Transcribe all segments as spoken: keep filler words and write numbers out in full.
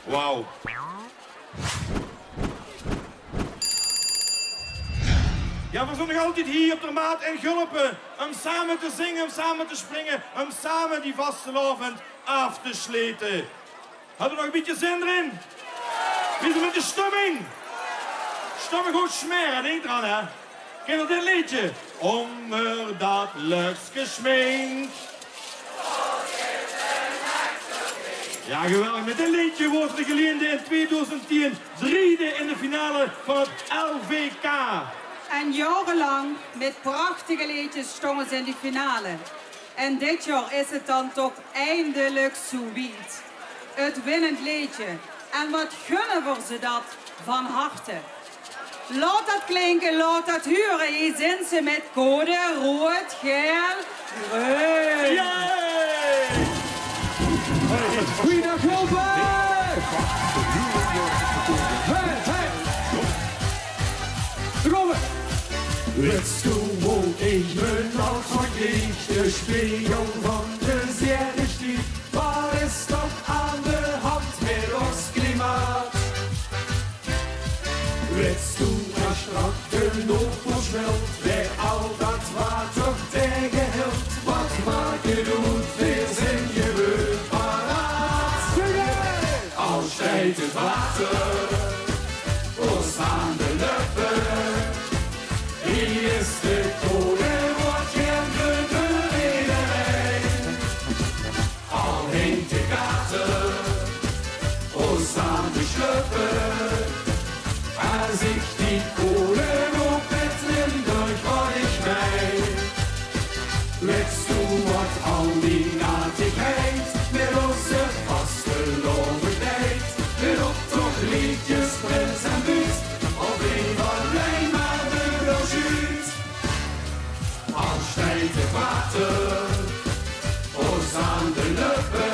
Wauw. Jao, veer zien nog altied hie op de Maat in Gulpe um same te zinge, um same te springe, um same die vastelaovend aaf te slete. Höb geer nog e bietje zin d'rin? Wie is 't mit de stumming? Stumming good smere, dink d'raan, hè? Kint geer dit leedje? Ónger dat lukske smink. Jao, geweldig. Mit dit leedje woorte de Geliende in tweedoezend tieën driede in de finale van 't L V K. En jaorelang mit prachtige leedjes stónge ze in die finale. En dit jaor is 't dan toch eindelik zoe wied. 't Winnend leedje. En wat gunne v'r ze dat van harte. Laot dat klinke, laot dat hure. Hie zint ze mit code roead, gael, greun. Jee! Goeiedag, Gulpe! Hey, hey! Dao kómme v'r! Wits doe wo ich mien hart van krieg? De spegel van de zieëde stief. Wat is toch aan de hand mit ós klimaat? Wits doe, e strak de noppers wilt, wae al dat water taegehilt. Wat maak 't oet, veer zeen gewoon paraat. Al steit 't water ós aan de löppe, hie is de code roead, gael, greun veur ederein. Al hingk de kater ós aan de slöppe, es ich die code roep, wit Limburg wat ich mein. Wits doe wat al die natigheid mit ózze vastelaovend deit? Mit optoch, leedjes, prins en buut, of leever allein mer de Blauw Sjuut? Al steit 't water ós aan de löppe,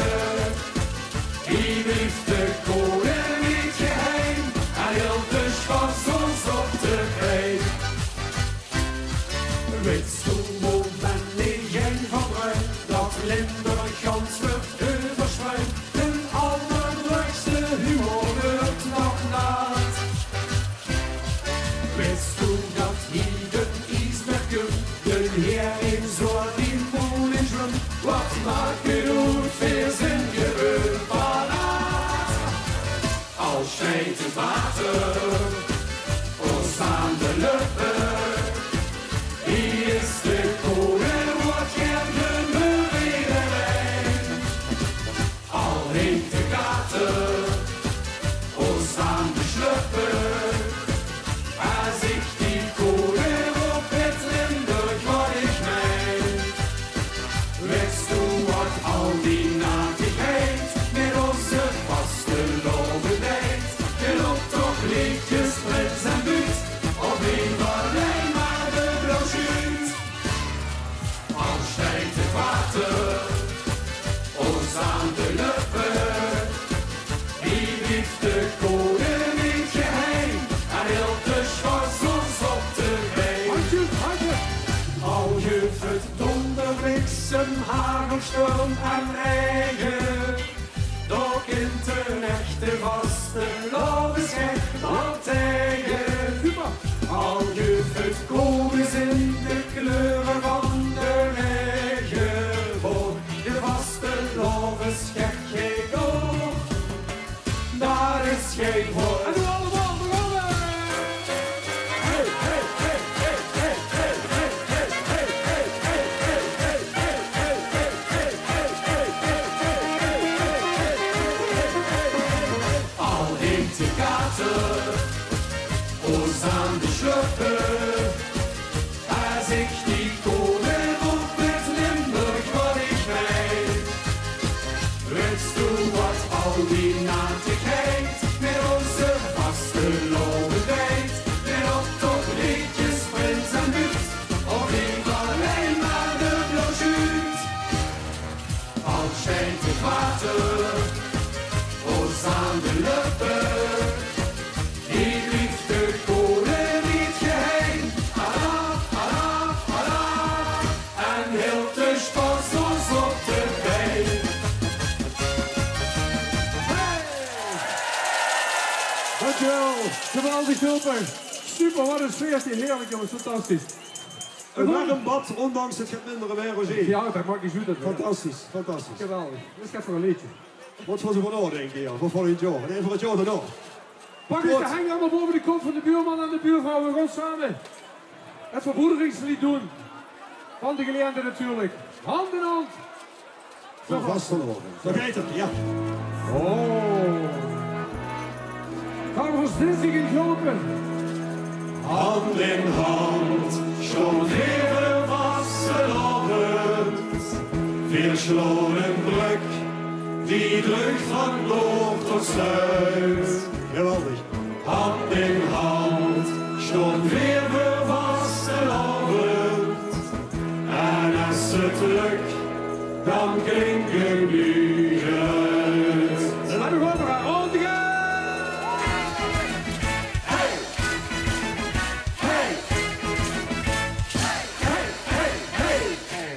hie blief de code neet geheim en hilt de sjpas ós op de been. Wits doe wo bèn ich ein van bruin, dat Limburg gans wuuert euversjpruimp? Hun allerdroegste humor wuuert nog naat. Wits doe dat hie d'n iesberg kump, d'n heer in zoa die moel in zwump? Wat maak 't oet, veer zeen gewoon paraat. Al steit 't water ós aan de löppe, hie is de code roead, gael, greun veur ederein. Al hingk de kater ós aan de slöppe, es ich die code roep, wit Limburg wat ich mein. Wits doe wat al die natigheid mit ózze vastelaovend deit? Mit optoch, leedjes, prins en buut, of leever allein mer de Blauw Sjuut? Al steit 't water ós aan de löppe, hie blief de code neet geheim en hilt de sjpas ós op de been. Al guuf 't dónder, bliksem, hagel, sjtorm en raege, dao kint d'n echte vastelaovesgek waal taege. Al guuf 't codes in de kleure van de raegebok, de vastelaovesgek geit door. Dao is gein veur. En noe allemaol begonne! Hey, hey, hey. Al hingk de kater ós aan de sjlöppe, es ich die code roep, wit Limburg wat ich mein. Wits doe wat al die natigheid mit ózze vastelaovend deit? Mit optoch, leedjes, prins en buut, of leever allein mer de Blauw Sjuut? Al steit 't water ós aan de löppe, hie blief de code neet geheim. Alaaf, alaaf, alaaf, en hilt de sjpas ós op de bein. Hey! Geweldig, Gulpen. Super, wat ein sfeerke. Heerlijk, jongens, fantastisch. Ein werm bad, ondanks het get minder weer, Roger. Ja, det maak neet oet. Fantastisch, fantastisch. Geweldig. Det is get veur ein leedje. Wat veur zo'n vernoor, dink ik, ja, veur volgend jaor. Nee, veur het jaor daonao. Pak ens de henj allemaol baove de kop van de buurman en de buurvrouw. We gaon same het verbroederingsleed doon. Van de geleende natuurlijk. Hand in hand. Veur vastelaovend. Vergaet het, ja. Oh. Carnavalsdinsdig in Gulpen. Hand in hand staon veer veur vastelaovend. Veer slaon ein brögk die dreug van noord tot zuid. Geweldig. Hand in hand staon veer veur vastelaovend. En es het lök, dan klinke nu geluid. Laten we gaan, we gaan. Hey! Hey! Hey, hey, hey!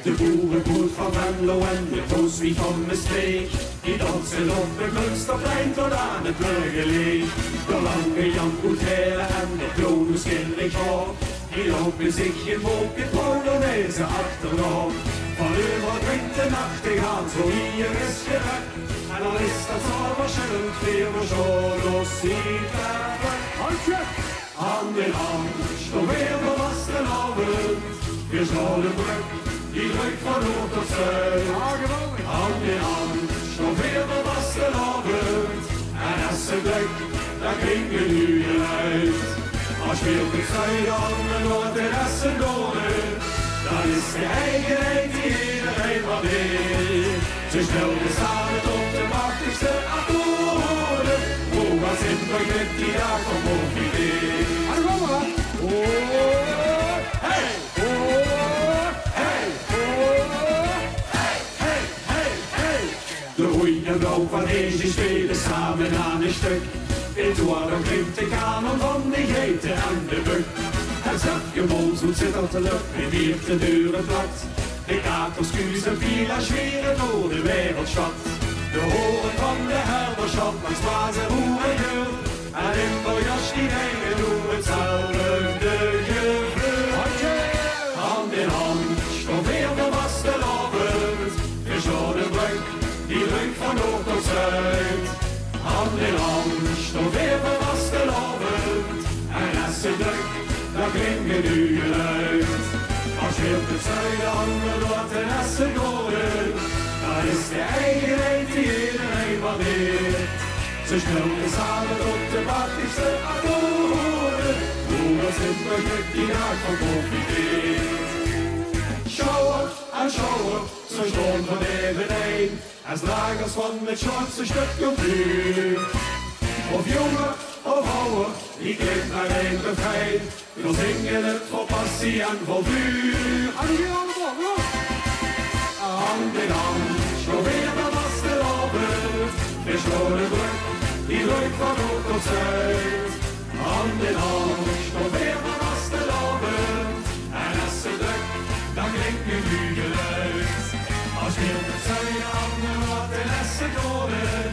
De boerekoet van Venlo en de kooswief van Mestreech, die danse op het Munsterplein tot aan het Burgerleed. De lange Jan Oet Heële en de Clonus Kinderchor, die loupe zich in wolke polonaise achterop. Van euveral klinkt de nachtegaal, zo hier is gedacht. En al is dat zomerschillend weer, we zullen ons niet vervelen. Hand in hand, staon veer veur vastelaovend. Veer slaon ein brögk die dreug van noord tot zuid. Ah, geweldig. Hand in hand, staon veer veur vastelaovend. En es het lök, dan klinke nu geluid. Al speelt het zuiden aan de noord en es het noorden, dan is de eigenheid die iedereen waardeert. Ze speelt same tot de machtigste akkoorden. Hoe wat zit er met die daag van profiteert? Hey! Oh! Hey! Oh! Hey! Hey! Hey! Hey! De roei en blauw van Azië spelen samen aan een stuk. In Toorn klinkt de kanon van de geiten en de buk. Het zelfgemons, hoe zit dat te lukken, hier de deuren plat. De katers, kuus en pielaars zwieren door de wereldstad. De horen van de herderschap, maar zwaar ze roeren geur. En in Paljas die nemen hoe hetzelfde gebeurt. Hand in hand, staon veer veur vastelaovend. Veer slaon ein brögk die dreug van noord tot zuid. Hand in hand, staon veer veur vastelaovend. En es het lök, dan klinke nu geluid. Al speelt het zuiden aan de noord en es het noorden, dan is de eigenheid die iedereen waardeert. Ze speelt same tot de machtigste akkoorden. Hoe wat zit er met die daag van profiteert? Sjouwer aan sjouwer, ze staon van eveneen. Es dragers van het grootste stuk cultuur. Of jonger of awwer, die klinkt maar ein refrein. Veer zinge het vol passie en vol vuur. Hand in hand, staon veer veur vastelaovend. Veer slaon ein brögk die dreug van noord tot zuid. Hand in hand, staon veer veur vastelaovend. En es het lök, dan klinke nu geluid. Al speelt het zuiden aan de noord en es het noorden,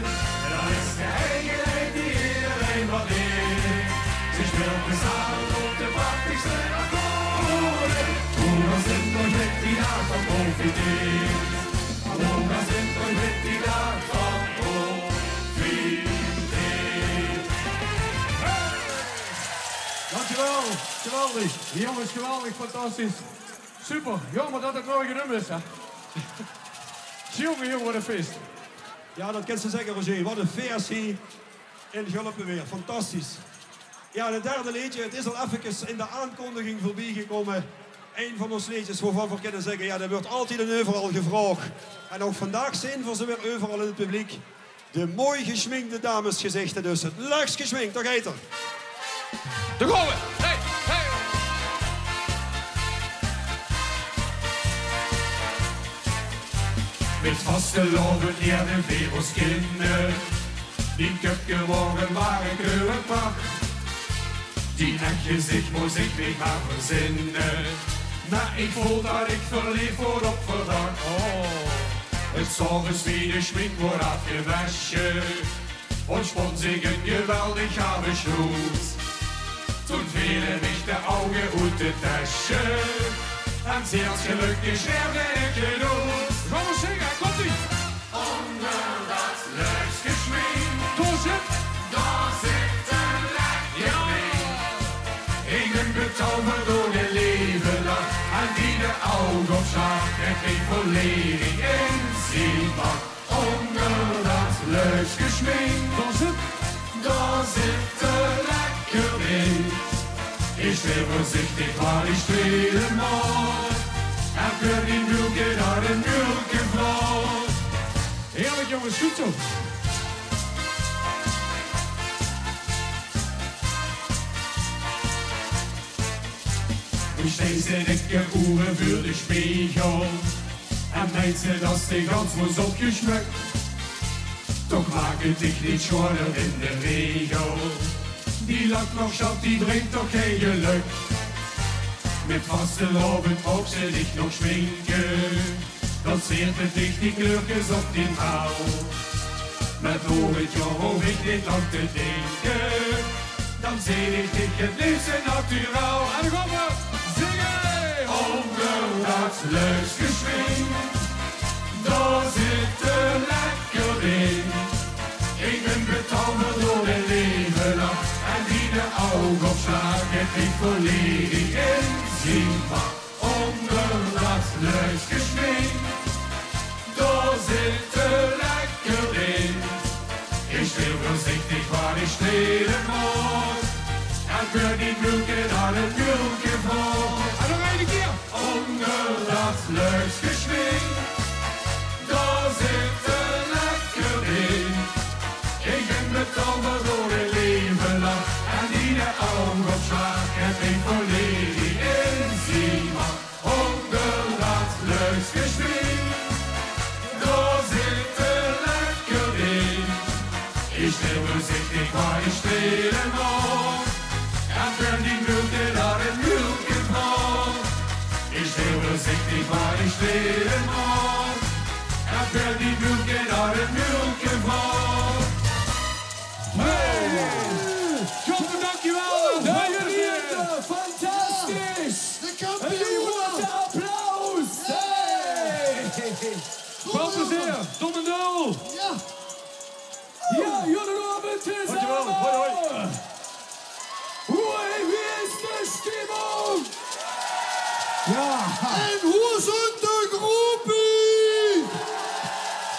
dan is de eigenheid die iedereen waardeert. Ze speelt samen op de prachtigste akkoorden. Hoe was het nog met die daag van profiteert? Hoe was het nog met die daag van profiteert? Dankjewel. Geweldig. Jongens, geweldig. Fantastisch. Super. Jaomer det het morge um is, hè. Jonge, jonge, wat ein fees. Ja, det kins se zegge, Roger. Wat ein fees hie in Gulpen weer. Fantastisch. Ja, het derde leedje. Het is al effekes in de aankondiging veurbie gekómme. Ein van ós leedjes wovan veer kinne zegge, ja, det wuuert altied en euveral gevraog. En ouch vandaag zeen veer ze weer euveral in het publiek. De mooi gesminkde damesgezichter dus. Het lechs gesminkt, dao geit 'r. De goeie. Hey, hey. Mit vastelaovend hiere veer ós kinne. Dien köpke waor ein ware keureprach. Dien ech gezich mós ich mich mer verzinne. Mer ich veul det ich verleef woort op verdaag. Oh. Het 's aoves wie de schmink woort aafgewesje. Und spon sich en geweldig Avesjnoes. Toen veele mich de Auge oet de Täsje. En ziels gelökkig sjreef ich en does. Gaon v'r zinge, komt-ie. Ónger dat luikske sjmink. Dao zit. Dao zit en lekker dink. Ich bön betooverd door de leeve lach. En die de Auge op sjlaag, het mich volledig in zien macht. Ónger dat luikske sjmink, dao zit, dao zit de lekker dink. Ich sjteel veurzichtig, waat ich sjtele mót. En veur die mulke dao en mulke vloot. Heerlijk, jongens, goed zo. Noe sjteis se dikke oere veur de sjpegel. En meins se dat se gans moos opgesjmuk. Toch maak het dich neet sjoeaner in de regel. Die lak nog sjat, die bringk toch gein gelök. Mit vastelaovend moogs se dich nog sjminke. Dan zeert het dich die kleurkes op dien vel. Mer door het jaor hoof ich neet lang te dinke. Dan zeen ich dich het leefste naturaal. En dan gaon v'r zinge. Ónger dat luikske sjmink, dao zit de lekker dink. Ich bön betooverd door de leeve lach. En die de Auge op sjlaag, het mich volledig in zien macht. Ónger dat luikske sjmink, dao zit de lekker dink. Ich sjteel veurzichtig, waat ich sjtele mót. En veur die mulke dao en mulke vloot. En nog eine kier. Ónger dat luikske sjmink, dao zit de lekker dink. Ich bön betooverd door de leeve lach. En die de Auge op sjlaag, het mich volledig in zien macht. Ónger dat luikske sjmink, dao zit de lekker dink. Ich sjteel veurzichtig, waat ich sjtele mót. En veur die mulke dao en mulke vloot. Ich sjteel veurzichtig, waat ich sjtele mót. En veur die mulke dao en mulke vloot. Hey! John, dankjewel. Ja, jullie, fantastisch. De kampioen. Een groot applaus. Hey. Veel plezier. Tot en doel. Ja. Ja, jullie hebben het samen. Dankjewel. Hoi, hoi. Hoe, wie is de stemming? Ja. En hoe zijn de groepie?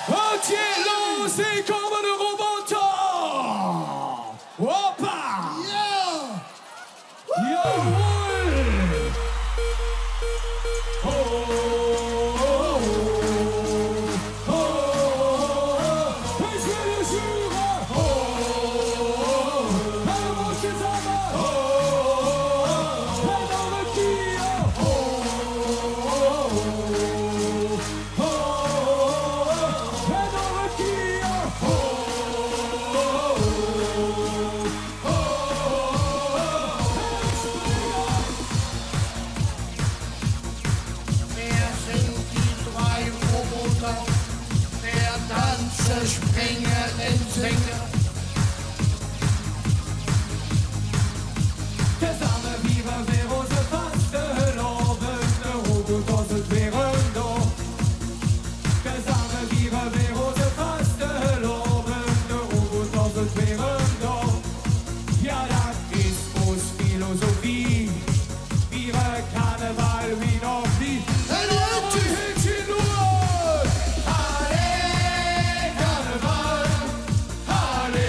Het gaat los, hier komen de robotten. Hoppa! Ja! Jawohl! Ho, ho, ho, ho. Ho, ho, ho. Allemaal samen. Ho, ho, ho. Ho, ho, ho. Ho, ho, ho. Wer sind die drei Roboter? Wer tanzen, springen und singen? Tesamme viere veer ózze vastelaovend, de Roboter zeen weer dao. Tesamme viere veer ózze vastelaovend, de Roboter zeen weer dao. Ja, dat is ós filosofie. Viere carnaval wie nog nie. En dan is het genoeg. Allee, carnaval. Allee,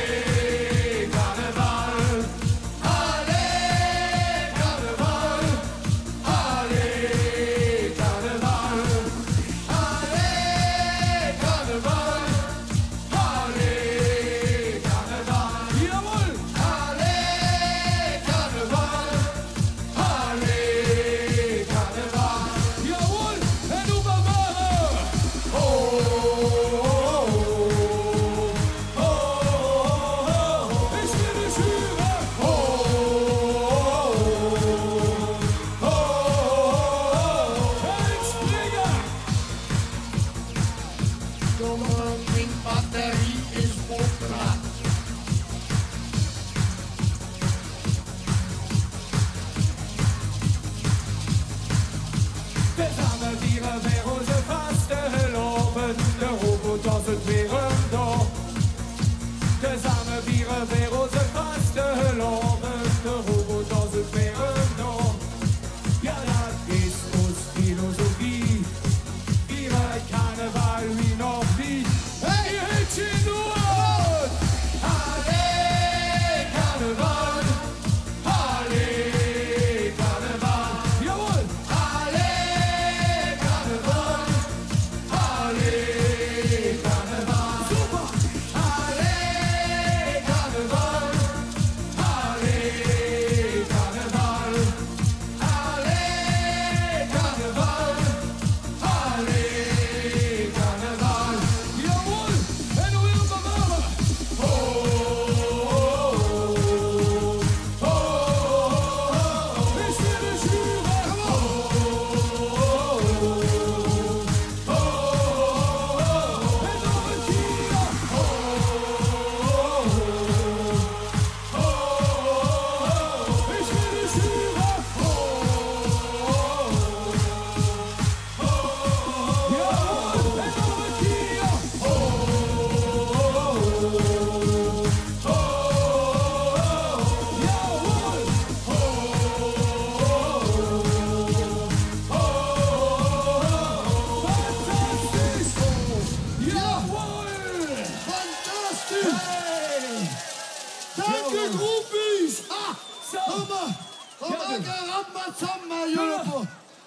Groupies! Ha! Zo. Kom mer! Kom mer, Ramba Samba, Jolopo!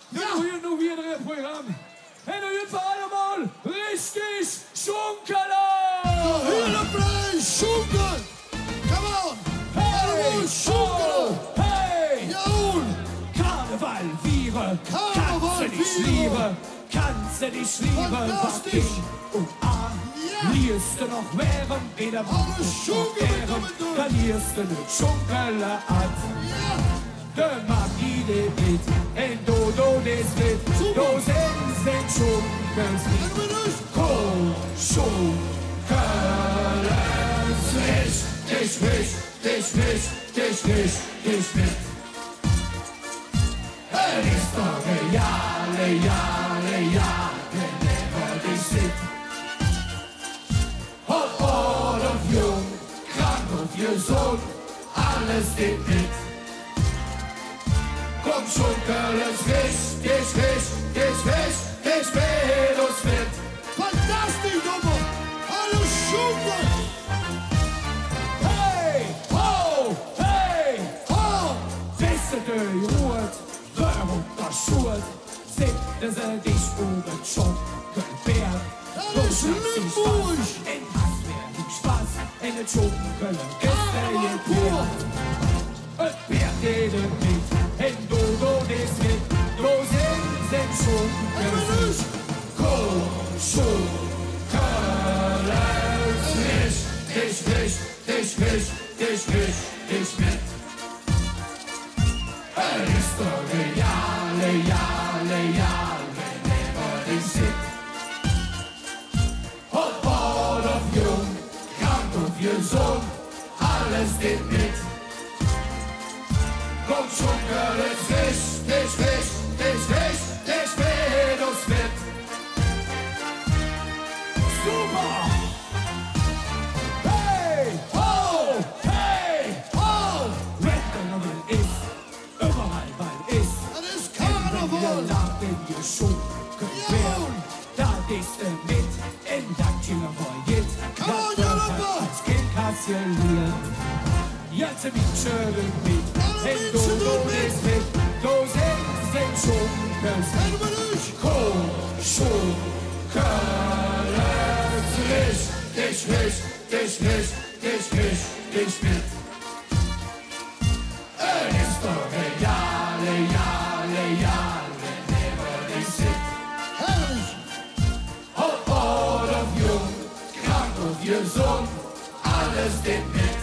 Jao, noe weer 't programma. En noe höbbe v'r allemaol richtig sjonkele! De hiele plei sjonkel! Come on! Hey! Allemaol sjonkele! Hey! Jawohl! Karneval viere, kanste dich liere, kanste dich liere, wat ich un a. Jao! Lieste noch werm in de Alle sjonkele, komme door! Dan lieste 't sjonkele at. Jao! De Maggie deet mit en Dodo deet mit. Super. Doe zeen ze sjonkels mit. En we dus. Kom, sjonkele, ris, ris, ris, ris, ris, ris, ris mit. Het is toch geniaal, geniaal, geniaal, wanneer die zit. Op aod of jónk, krank of gezóndj, alles deet mit. Kom, sjonkele, ris, ris, ris, ris, ris, ris mit ós mit. Fantastisch, Dommer! Alle sjonkele! Hey, ho, hey, ho! Wis se de roet, waorom dat sjoert? Zitte ze dich oet 't sjonkelpaerd. Dat is Limburgs! En has weer Spass en 't sjonkele is allemaol pur! 't Paerd deet mit en Dodo deet mit. Doe zeen ze sjonkele. Kom, sjonkele, ris, ris, ris, ris, ris, ris, ris mit. Het is toch geniaal, geniaal, geniaal, wanneer die zit. Op aod of jónk, krank of gezóndj, alles deet mit. Kom, sjonkele, ris, ris, ris, ris, ris, ris mit ós mit. Super! Hey, ho, hey, ho! Wet d'r nog waal is, euveral waal is. Dat is carnaval! En wie laat in je sjonkele paerd. Jawohl! Dat is de mit en dat je ervoor jit. Come on, Jolopo! Dat is geen kastje lier. Jao, ze minsje doon mit. Alle minsje doon mit. En Dodo deet mit. Doe zeen ze sjonkels. En we dus. Kom, sjonkele, ris, ris, ris, ris, ris, ris, ris mit. Het is toch geniaal, geniaal, geniaal, wanneer die zit. Herrlich! Op aod of jónk, krank of gezóndj, alles deet mit.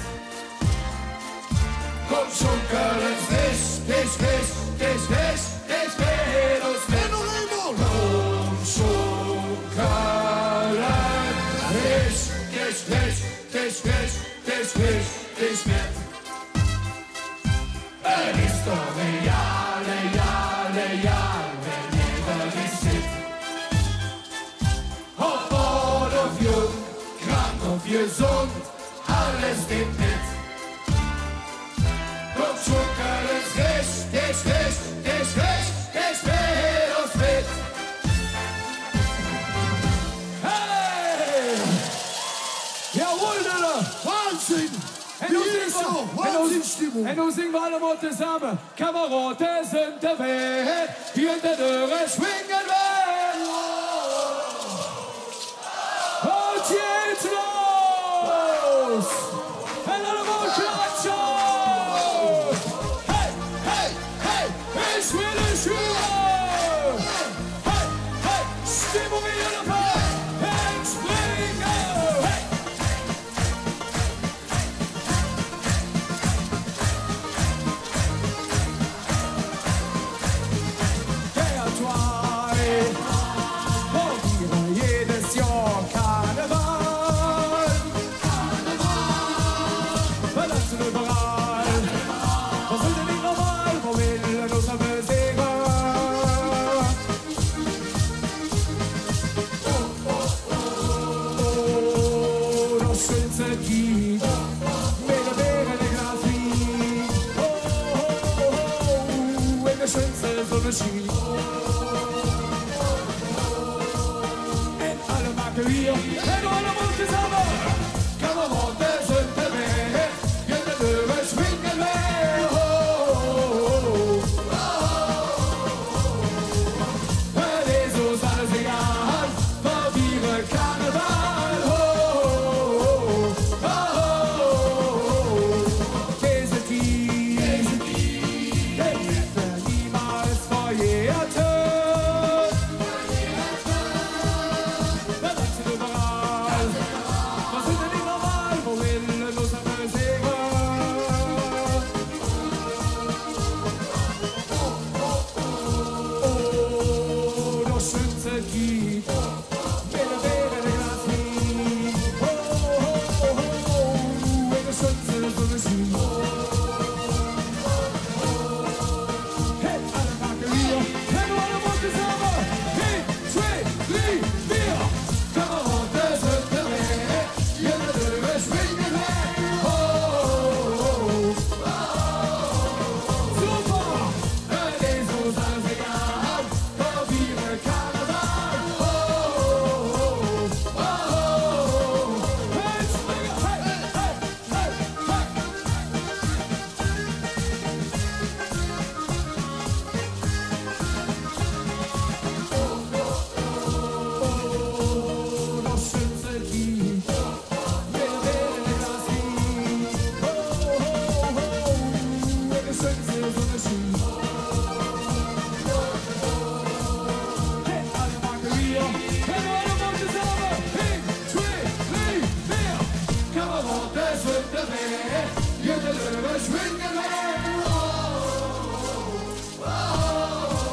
Kom, sjonkele, ris, ris, ris, ris, ris, ris mit ós mit. En nog eenmaal. Kom, sjonkele, ris, ris, ris, ris, ris, ris, ris, ris mit. Het is toch geniaal, geniaal, geniaal, wanneer die zit. Op aod of jónk, krank of gezóndj, alles deet mit. Kom, sjonkele, ris, ris, ris, ris, ris, ris mit ós mit. Hey! Jawohl, Dille! Wahnsinn! En noe zinge v'r, en noe, en noe zinge v'r allemaol tezamme. Kameraote zeen tevrie, hie de deure swinge weer. Haot jeet los! En allemaol klatsje! Hey, hey, hey, is weer de sjoen! Hey, hey, stimuleer de pijn en springe! Hey! Jedes jaor carnaval. Carnaval. V'r danse euveral. V'r zeen neet normaal, v'r wille ós amusere. Oh, dat sjunste kiek, mit de beer en e glaas wien. Oh, oh, oh, oh, in de sjunste zonnesjien. En allemaol weer, en allemaol tezamme. Kameraote zeen tevrie, in de deur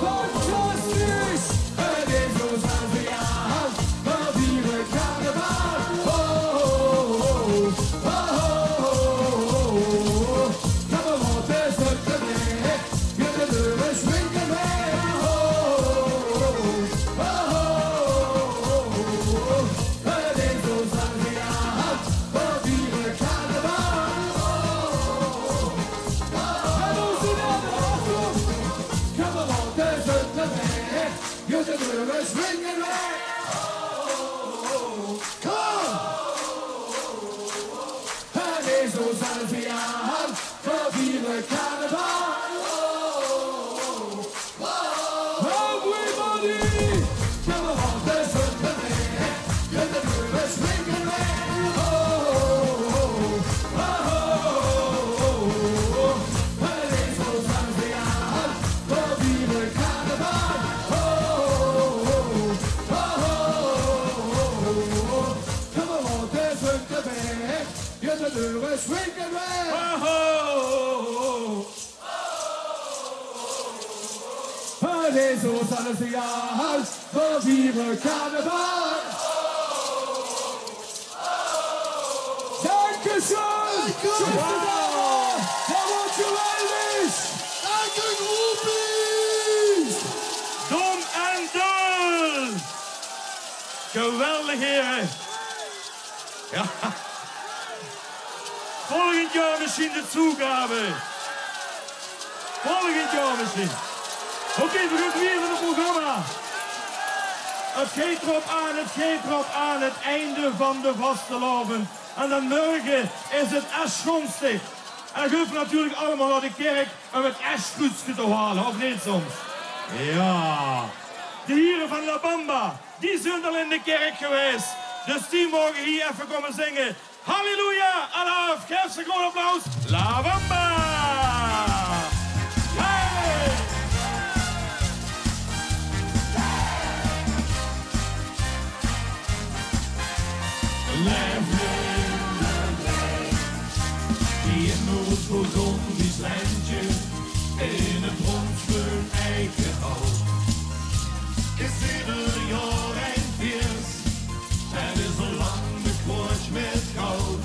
Fantastisch! Allez, zo zeen ze, ja, we vieren carnaval. Everybody! Come on, let's run the man. You're the newest ring in red. Oh, oh, oh, oh, oh. Allez, zo zeen ze, ja, we vieren carnaval. Oh, oh, oh, oh, oh, oh. Come on, let's run the man. You're the newest ring in red. Oh, oh, oh, oh. Allez, zo zeen ze, ja, we vieren carnaval. Dankeschön! Danke! Tschüss zusammen! Dat waor geweldig! Danke, groupies! Dom en dol! Geweldig, here! Ja. Volgend jaor mesjien de toegave. Volgend jaor mesjien. Oké, veer gaon wiejer mit 't programma. 't Geit d'rop aan, 't geit d'rop aan, 't einde van de vastelaovend. En dan mörge is 't Aschschonstig. En dan gaon veer natuurlik allemaol nao de kèrk óm 't Aschkruutsje te haole, of neet soms? Ja. De hiere van La Bamba, die zeen al in de kèrk gewaes. Dus die moge hie effe kómme zinge. Halleluja, alaaf, gaef ze e groot applaus. La Bamba! Hey! Lèf, lèf, lèf. Hie in oos Bourgondisch lèndje, in 't bronsjbruun eikehout, is eder jaor ein fieës. 't Is al lang bekroeandj mit goud.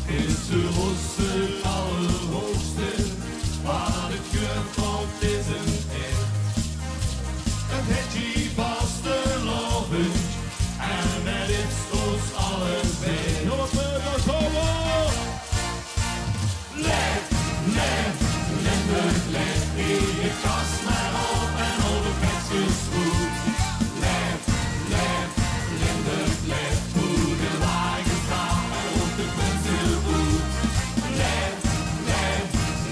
Is de hoogste, allerhoogste, wat ich gehuurd höb, is ein eit. 't Hèt hie vastelaovendj en 't is oos allebei. Jónges, veer gaon. Lèf, lèf, Limburg lèf, hie de kas mer op en al de pekskes good. Lèf, lèf, Limburg lèf, boe de wage staon en ouch de prins oet. Lèf, lèf,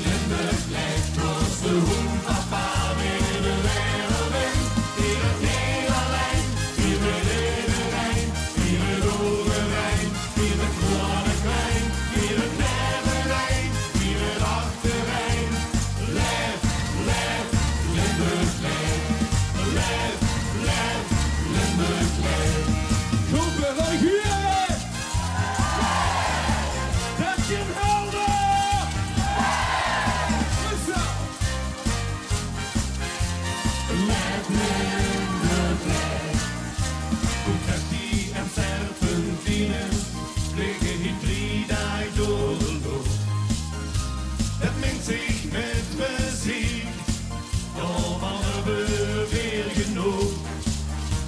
Limburg lèf, trots de hoon van pa weer de wereld in. Hie bön ich neet allein, hie bön ich ederein, hie bön ich ouch allein. Vier het groot en klein, vier het nevenein, vier het achterein. Lèf, lèf, Limburg lèf. Lèf, lèf, Limburg lèf. Groepe, laot ich huure! Det is helder! Good zo! Lèf, Limburg lèf. Confetti en serpentine vlege hie drie daag door de loch. Det mingk zich mit plezeer, daovan höbbe veer weer genóg.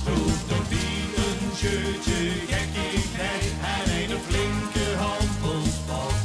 Doot d'r bie ein sjeutje gekkigheid en ein flinke handvol spot.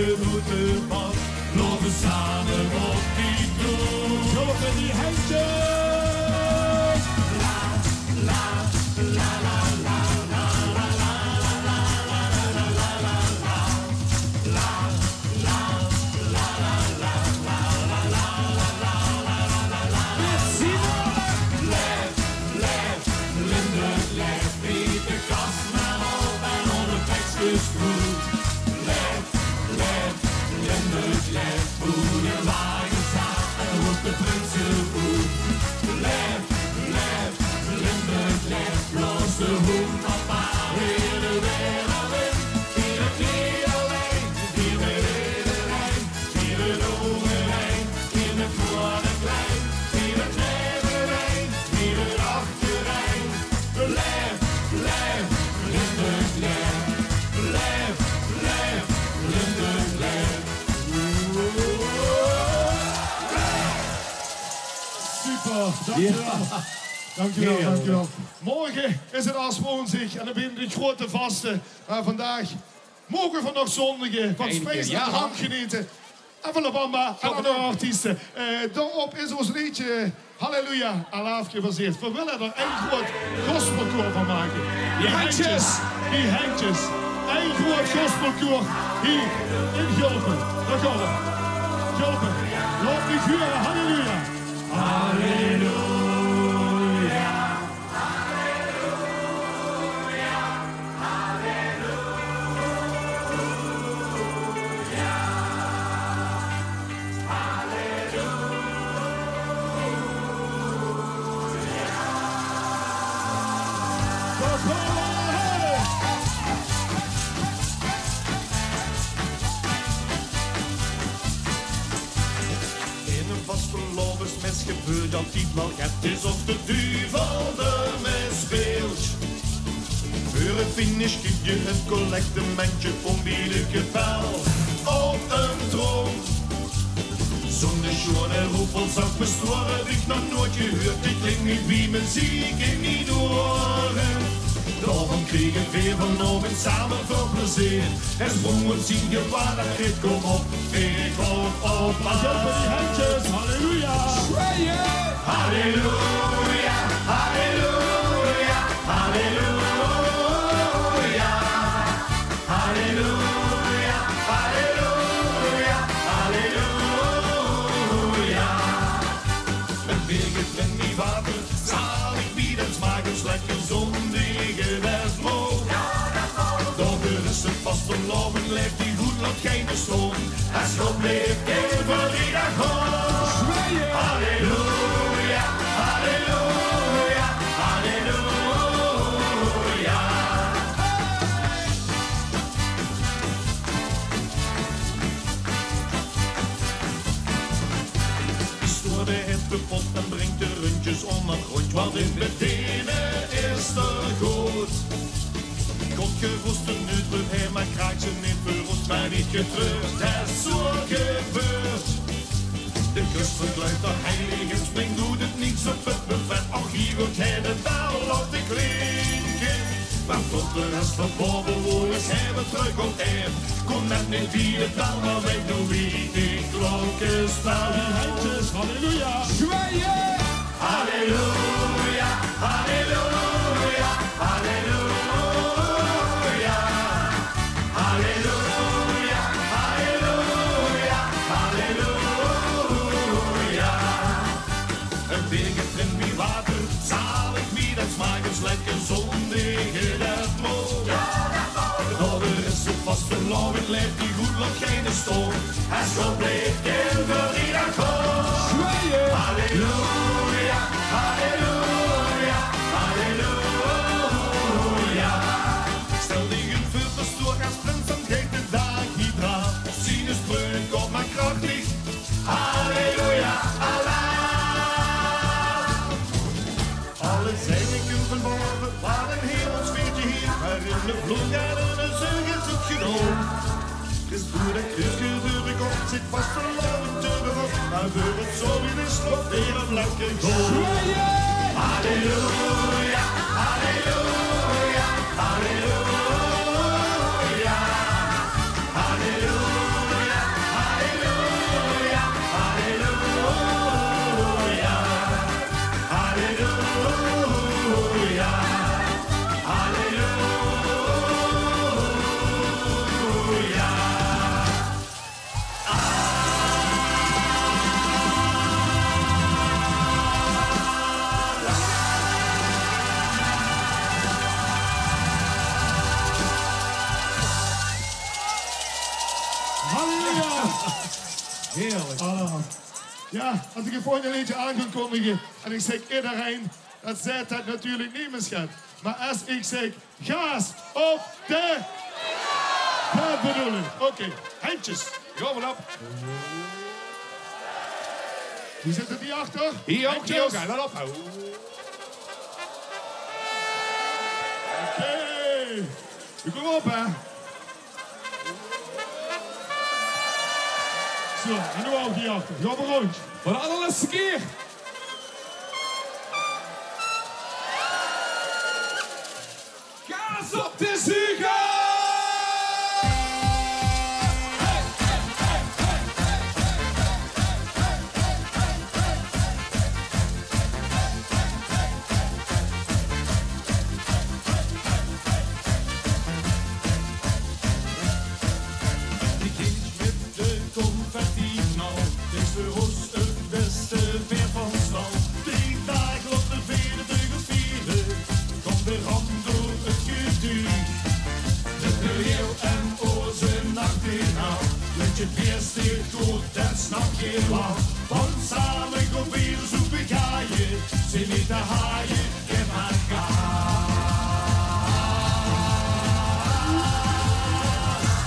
Route pas, lopen samen op die toer. Zo, met die hendjes. Limburg leeft, Piet de Kas maar op en onder tekstjes goed. Leef, leef, Limburg leef, boerenwagen staat en roept de prinsen goed. Leef, leef, Limburg leef, blaas de hoen, papa, weer de wereld in. Vier het niet alleen, vier met iedereen. Vier het overeind, vier met groot en klein. Vier het leven eind, vier het achtereen. Leef, leef, Limburg leef. Leef, leef, Limburg leef. Super, dankjewel. Dankjewel, dankjewel. Morgen is het Asmoonsdag en dan begint het grote vaste. Maar vandaag mogen we nog zondigen, van spijs en drank genieten. En van La Bamba en andere artiesten. Eh, daarop is ons liedje Halleluja, alaaf gebaseerd. We willen er een groot gospelkoor van maken. Die hendjes, die hendjes. Een groot gospelkoor hier in Gulpen. Daar gaan we. Gulpen, laat me vuren. Halleluja. Halleluja. In een vastelaovesmis gebeurt altied waal get. 't Is of de duvel d'r mit speelt. Veur de finish gifs te 'n collectementje om bie de kapel op 'n troon. Zoe'n sjoeane roepel, zacht bestoren, höb ich nog noeit gehuurd. Die klinkt wie meziek in mien oere. Daorum kriege veer vanaovend same väöl plezeer. En sprong oet zien gewaad, dat geit: kom op, ich hop op. Halleluja. Halleluja, halleluja, halleluja, halleluja. Halleluja, halleluja, halleluja. Ein beer getrink wie water, zalig wie den smaak, is lekker zóndige, det maag. Daoveur is 't vastelaovend, laef die good, laot geine staon. Es God leeft, kin veur dien dag gaon. Halleluja, halleluja, halleluja. Is door de hitte pot en bringt de rundjes óngergróndj, want in Betene is 't good. God geroest de nuutbrug, hae maak kraakse neet veur ós, mer neet getreurd, 't is zoe gebeurd. De kust verkluit d'r heilige, springt oet 't niks op 't buffet. Och, hie wuuert hae de bel laote klinke. Mer tot de res van baove woor is, hae weer trök op aer. Kóm net neet bie de bel, mer weit noe wie die klok slaat. Die hendjes, halleluja. Zwaaien. Halleluja, halleluja, halleluja. Halleluja, halleluja, halleluja. Ein beer getrink wie water, zalig wie den smaak, is lekker zóndige, det maag. Daoveur is 't vastelaovend, laef die good, laot geine staon. Es God leeft, kin veur dien dag gaon. Zwaaien. Halleluja, halleluja, halleluja. Stel dich ins veur, pastoor, es prins, dan geit de dag hie draaf. Zien spreuk kómp mer krachtig: halleluja, alaaf. Alle zeile kump van baove, wat ein hemels feestje hie. Mer in de vloot en in de zon is 't genóg. Is door det kruuske deur de kop, zit vastelaovend te berop. Mer veur 't zoe wie 't is, laot veer 'm lekker gaon. Zwaaien. Halleluja, halleluja, halleluja. Halleluja, Halleluja! Heerlijk. Ah. Ja, es ich 't volgende leedje aan gaon kondige en ich zègk ederein, dan zaet det natuurlik nemes get. Mer es ich zègk: gaas op de... Det bedoel ich. Oké, hendjes. Gaon v'r op. Wie zit 't hie achter? Hie ouch, hie ouch. Hendjes. Gaon v'r op. Oké. Gaon v'r op, hè. Zo, en noe ouch hie achter. Gaon v'r róndj. Veur de allerlèste kier. Gaas op de zuger! De geit mit de confetti nao, is veur ós 't bèste veer van stal. Drie daag laote veer de teugels viere, kóm weer aan door 't geduuch. De periel en ózze nachtegaal, wèt geer 't bèste good, det snap geer waal. Want same gaon veer zoe begaaie, zeen neet te haaie. Gaef mer gaas.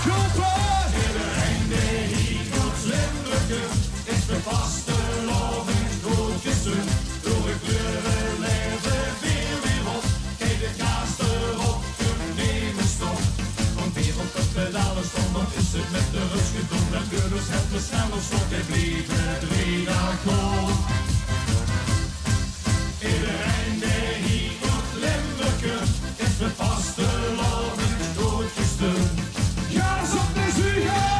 Joepa! Ederein dae hie kóns Limburger is de vastelaovend good gestund. Door de kleure laeve veer weer op. Gaef de gaas d'rop, kump nemes stop. Want veer op de pedale staon, dan is 't mit de rös gedoon. En deur de scherpe snelle stop, veer blieve drie daag gaon. Ederein dae hie oet Limburg kump, is de vastelaovend good gestund. Gaas op de zuger!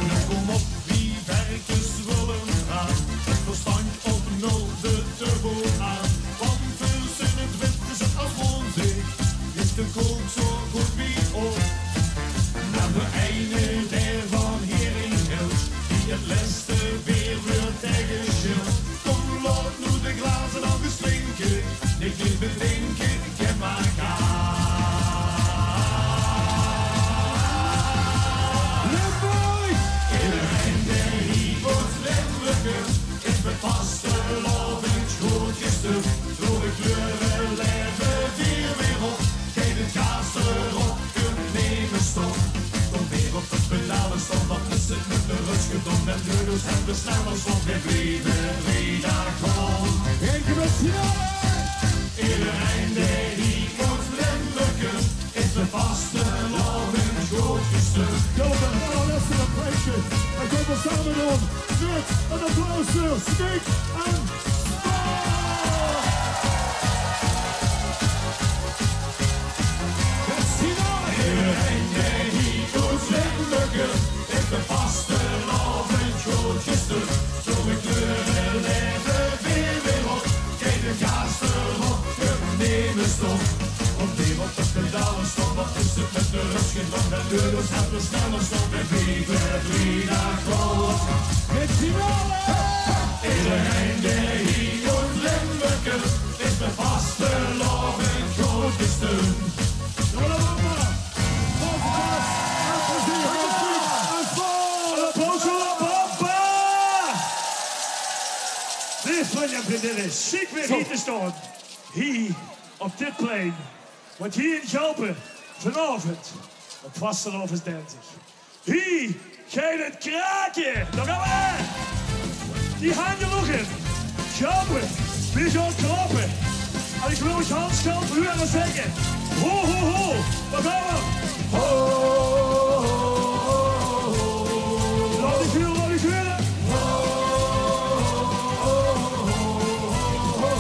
Noe kóm op, wie verkes wille aan, 't verstandj op nul, de turbo aan. Want veur zeen 't wit is 't as woonsdig, is de kook zoe good wie op. Mer veur eine dae van hieringe hilt, die 't lèste veer wuuert taenge sjilt. Kóm, laot noe de glaze nog ins klinke, neet te bedinke, gaef mer gaas. Limburg! Ederein dae hie oet Limburg kump, is mit vastelaovend good gestund. Door de kleure laeve veer weer op. Gaef 't gaas d'rop, kump nemes stop. Kóm veer op de pedale staon, dan is 't mit de rös gedoon. En deur ós hempe snelle stop, veer blieve drie daag gaon. Ederein dae hie oet Limburg kump, is de vastelaovend good gestund. Jao, det is 't allereerste applausje. Det kónne veer same doon. Mit ein applaus veur Snik en Spaar. Ederein dae hie oet Limburg kump, is de vastelaovend good gestund. Door de kleure laeve veer weer op. Gaef 't gaas d'rop, kump nemes stop. Kóm veer op de pedale staon, dan is 't mit de rös gedoon. En deur ós hempe snelle stop, veer blieve drie daag gaon. Mit z'n alle! Ederein dae hie oet Limburg kump, is de vastelaovend good gestund. Jao, allemaol! Applaus veur Lampa! Leef vrunj en vrundinne, sjiek weer hie te staon. Hie op dit plein. Want hie in Goupe vanaovend op vastelaovesdinsdig. Hie geit 't krake. Dao gaon v'r. Die hange nog in. Goupe, veer gaon kraope. En ich wil gans Goupe hure zègke: ho, ho, ho. Dao gaon v'r. Ho, ho, ho, ho, ho. Laot uch hure, laot uch hure. Ho, ho, ho, ho, ho.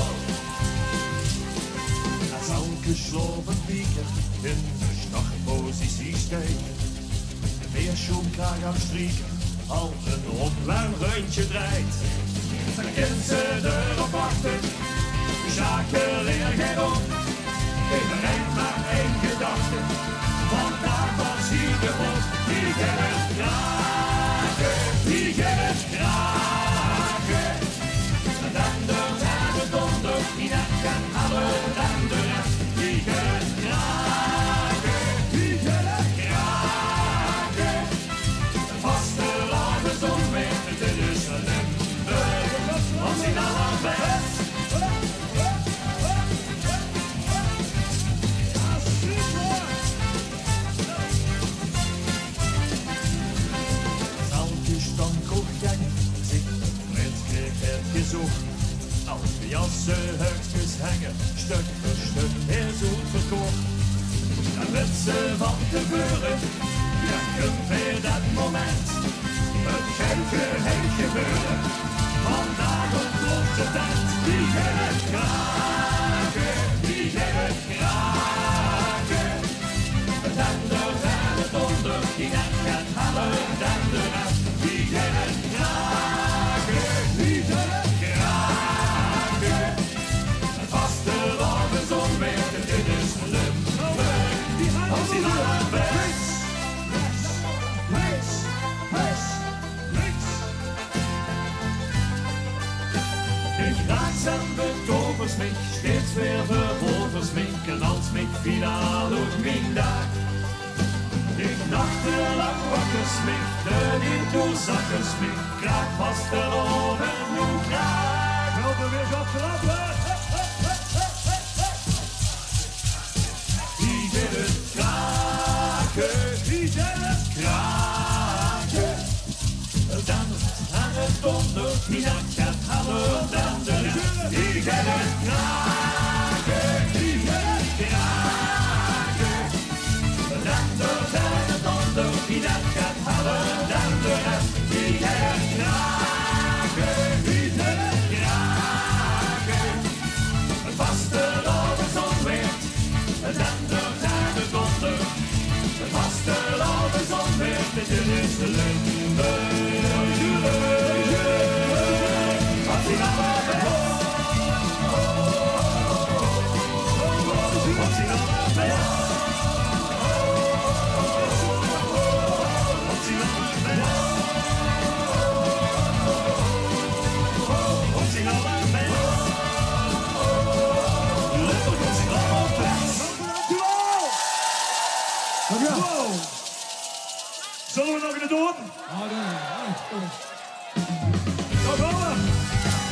Es elke sjlaopend wieker in de startpositie steit, de veersjoemkraag aan strieke, al ein opwarmrundje drejt, dan kint ze d'rop wachte. Sjakeleer geit op, ederein mer ein gedachte. Vandaag waas hie de pot, die geit 't Ze höögskes henge, stök veur stök, is oetverkoch. En wits se van te veure, ja, kump weer det moment. Het geit geheim gebeure. Vandaag ontploft de tent. Wie geit het kraake, wie geit het kraake. Dender, dender, donder, die net gaat halen, dender, wie geit het kraake, wie geit het kraake. Vastelaovend zónger, dit is Limburg. Op zien allerbest. Ich raaks en betovers mich, steeds weer verovers mich, en als mich finaal oet mien daak. Ich nachtelag wakkers mich, de niet toe zakkers mich, kraak vastelaovend, noe kraak. Help me weer op klappe. Wie geit het kraake, wie geit het kraake. Dender, dender, donder, wie net gaat halen, dender. Wie geit het kraake, wie geit het kraake. Dender, dender, donder, wie net gaat halen, dender. Wie geit het kraake, wie geit het kraake. Vastelaovend zónger, dender, dender, donder. Vastelaovend zónger, dit is Limburg. Op zien allerbest. Op zien allerbest. Op zien allerbest. Op zien allerbest. Limburg op zien allerbest. Dankjewel. Dankjewel. Wow. Zölle v'r nog eine doon? Ah, nae. Dao gaon v'r.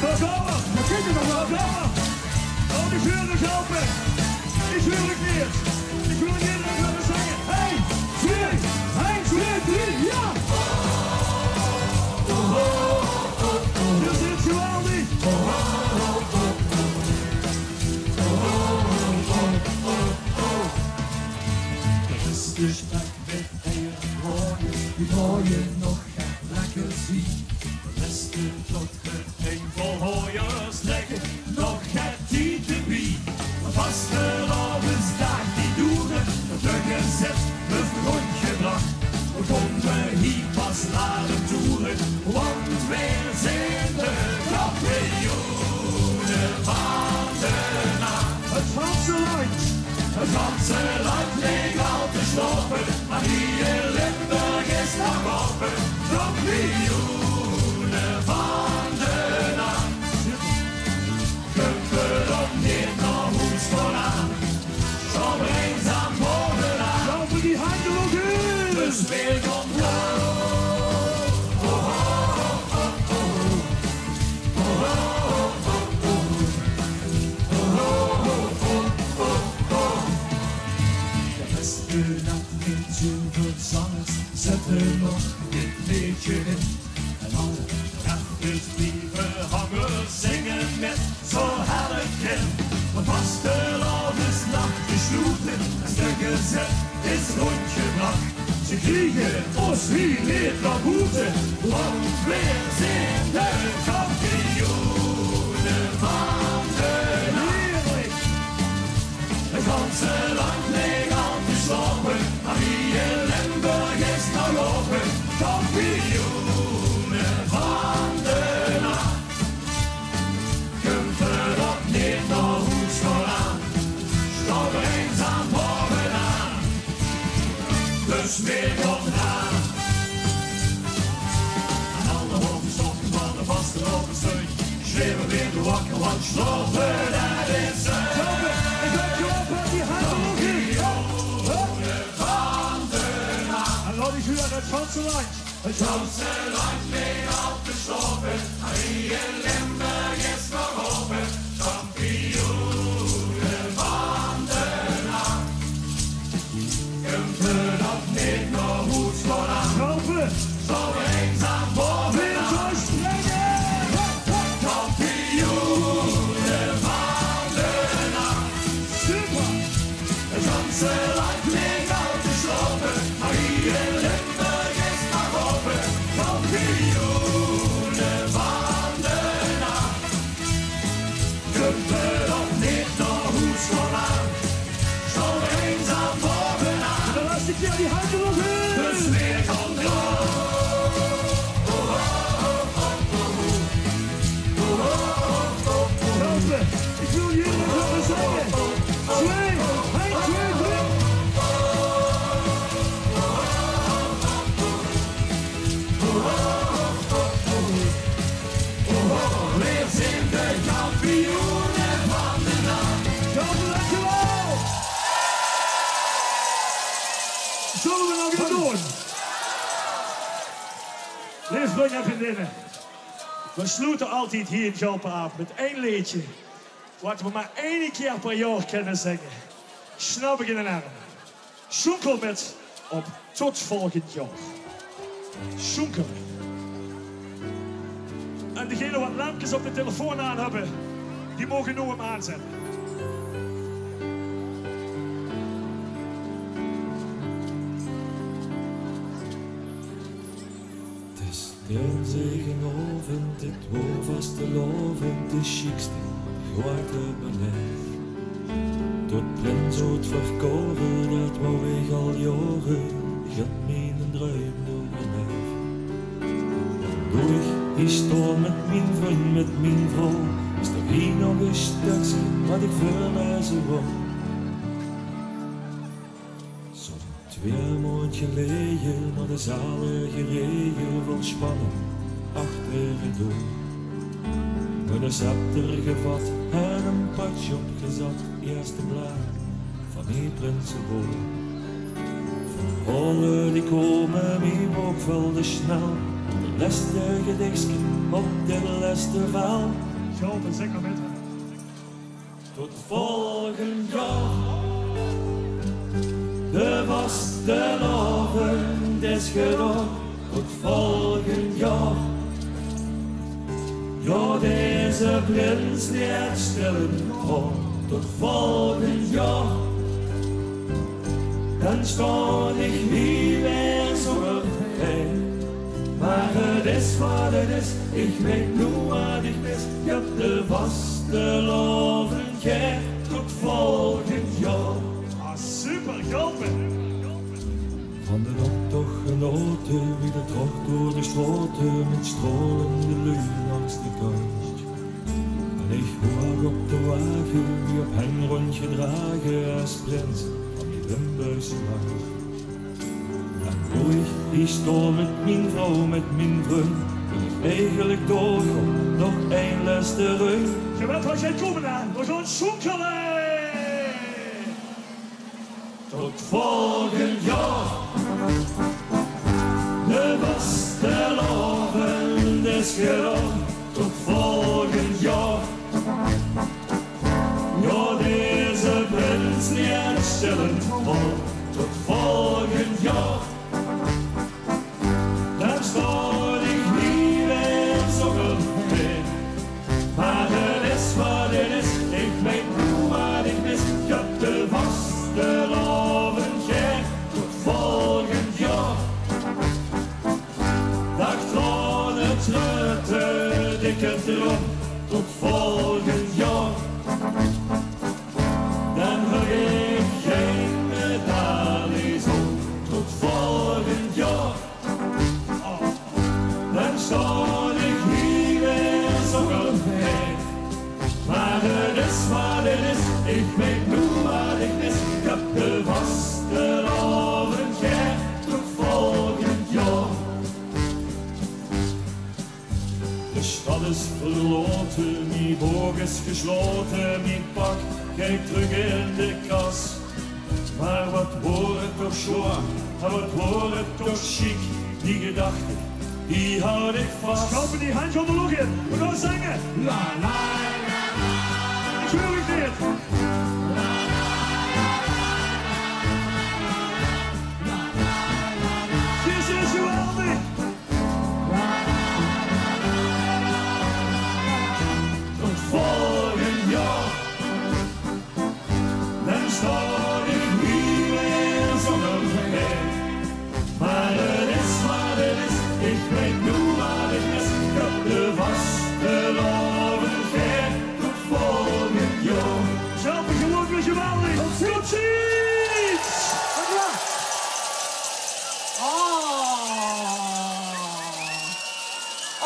Dao gaon v'r. Dao gaon v'r. Oh, die zölle mich helpe. Ich huur 't neet. Ich wil neet dat v'r zinge. Hey, twee, ein, twee, drie, ja! Dit is geweldig. De beste spek mit eier, die goeie nog get lekker zie. De beste tot gein vol hooiers lekker, nog get tied d'rbie. Vastelaovesdaag die doere, de gezet, de grondgebrach. Veer kómme hie pas laore toere, want veer zeen de kampioene van de nacht. Het ganse land, het ganse land lig al te slaope, mer hie in Limburg is nog aope. Kampioene van de nacht. Kump v'r dan neet nao hoes, gaon aan. Sjtaon v'r einzaam bovenaan. Sjtaon v'r die hande nog in. De sfeer kump hoog. De beste nacht in Zilverzangers zette nog dit leedje in. En alle rafters blieve hange, zinge mit, zo hel ich kin. Want vastelaovesnacht gesloete, en de gezet is rondgebrach. Ze kriege ós hie neet nao boete, want veer zeen de kampioene van de nacht. Het ganse land lig al te slaope, mer hie in Limburg is nog aope. Kampioene van de nacht. Kump v'r dan neet nao hoes, gaon aan. Sjtaon v'r einzaam bovenaan. De sfeer kump aan. En alle hoofde sjtaon van de vastelaovesstuit. Sjreeuwe weer de wakker, want sjlaope, det is, eh, sjlaope. Ich höb sjlaope, die hande nog in. Kampioene van de nacht. En laot ich uch oet het ganse land. Het ganse land lig al te slaope, mer hie in Limburg is nog aope. Kampioene van de nacht. Kump v'r dan neet nao hoes, gaon aan. Sjtaon v'r einzaam bovenaan. Kampioene Leef vrunj en vrundinne, veer sloete altied hie in Gulpe aaf mit ein leedje, wat veer mer eine kier per jaor kinne zinge. Sjnap ich in den erm. Sjoenkel mit op tot volgend jaor. Sjoenkel. En degene wat lempkes op de telefoon aan höbbe, die moge noe 'm aanzètte. 't Is dinsdigenaovend, 't woor vastelaovend, de sjiekste, de ich ooit höb belaef. Tot prins oet Verkore, dat wou ich al jaore, ich höb miene druim noe belaef. Doe ich hie staon mit mien vrunj, mit mien vrouw, is d'r hie nog e stökske wat ich veurlaeze wou. Zoe'n twee maond geleje, nao de zalige rege vol spanning achter 't doel. Miene scepter gevat en e patsje opgezat, ierste blaad van die prinseboel. Verhaole die kome, mien book vulde snel, de lèste gedichske op dit lèste vel. Sjoup en zeker mit. Tot volgend jaor. De vastelaovend is gedaon. Tot volgend jaor. Jao, deze prins leet sjtille traon. Tot volgend jaor. Dan staon ich hie weer zónger dich. Mer 't is wat 't is, ich weit noe wat ich mis. Ich höb de vastelaovend gaer, tot volgend jaor. Ah, super, Gulpe. Van d'n optoch genote, wie de trok door de straote, mit straolende luuj langs de kantj. En ich waag op de wage, wie op hen róndjgedrage, es prins van die Limburgse maag. En doe ich hie staon mit mien vrouw, mit mien vrunj, wil ich eigelik doorgaon, nog ein lèste run. Geer wèt wat geer kómme aan, veer gaon sjoenkele. Tot volgend jaor. De vastelaovend is gedaon. Tot volgend jaor. Jao, deze prins leet sjtille traon. Tot volgend jaor. Dan staon ich hie weer zónger dich. Mer 't is wat 't is, ich weit noe wat ich mis. Ich höb de vastelaovend gaer, tot volgend jaor. Daag traone, treurte, dikke droom, tot volgend jaor. Dan höb ich gein medailles óm, tot volgend jaor. Dan staon ich hie weer zónger dich. Mer 't is wat 't is, ich weit noe wat ich mis. Ich höb de vastelaovend gaer, tot volgend jaor. De sjtad is verlaote, mien book is gesjlaote, mien pak geit trök in de kas. Mer wat woor 't toch sjoean, en wat woor 't toch sjiek, die gedachte, die haw ich vas. Sjoup die henj ónger de loch in, veer gaon zinge. La, la, la, la. Ich huur uch neet. Dit is geweldig. Tot volgend jaor. Dan staon ich hie weer zónger dich. Mer 't is wat 't is. Ich weit noe wat ich mis. Ich höb de vastelaovend gaer. Tot volgend jaor. Sjoup, gewoen weer geweldig. Tot ziens. Oh.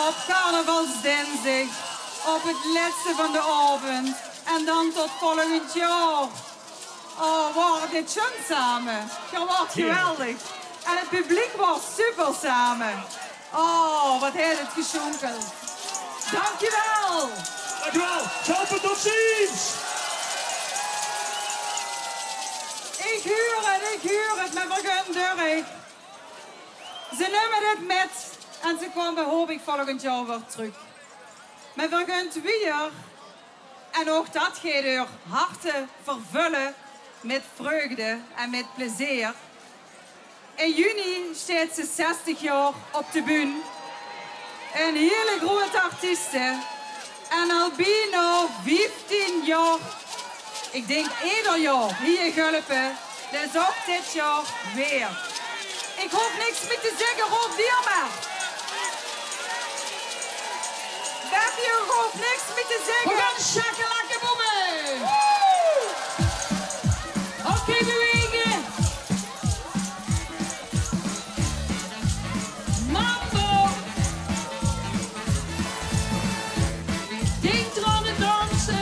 Op carnavalsdinsdig, op 't lètste van d'n aovend en dan tot volgend jaor. Oh, waor dit sjoen same. Geer waort geweldig. En 't publiek waor super same. Oh, wat haet 't gesjoenkeld. Dankjewel. Dankjewel. Sjoup, tot ziens. Ich huur 't, ich huur 't, mer veer gaon door. Ze numme 't mit. En ze kómme, hoop ich, volgend jaor weer trök. Mer veer gaon wiejer. En ouch dat geit eur harte vervölle mit vreugde en mit plezeer. In juni steit ze zestig jaor op de bühne. Ein hiel groeët artieste. En al bienao vieftien jaor, ich dink eder jaor, hie in Gulpe. Dus ouch dit jaor weer. Ich hoof niks mie te zègke, roop die mer. Beppie, ich hoof niks mie te zègke. Veer gaon sjakkelakkebeame. Oké, bewege. Mambo. Dink d'raan te danse.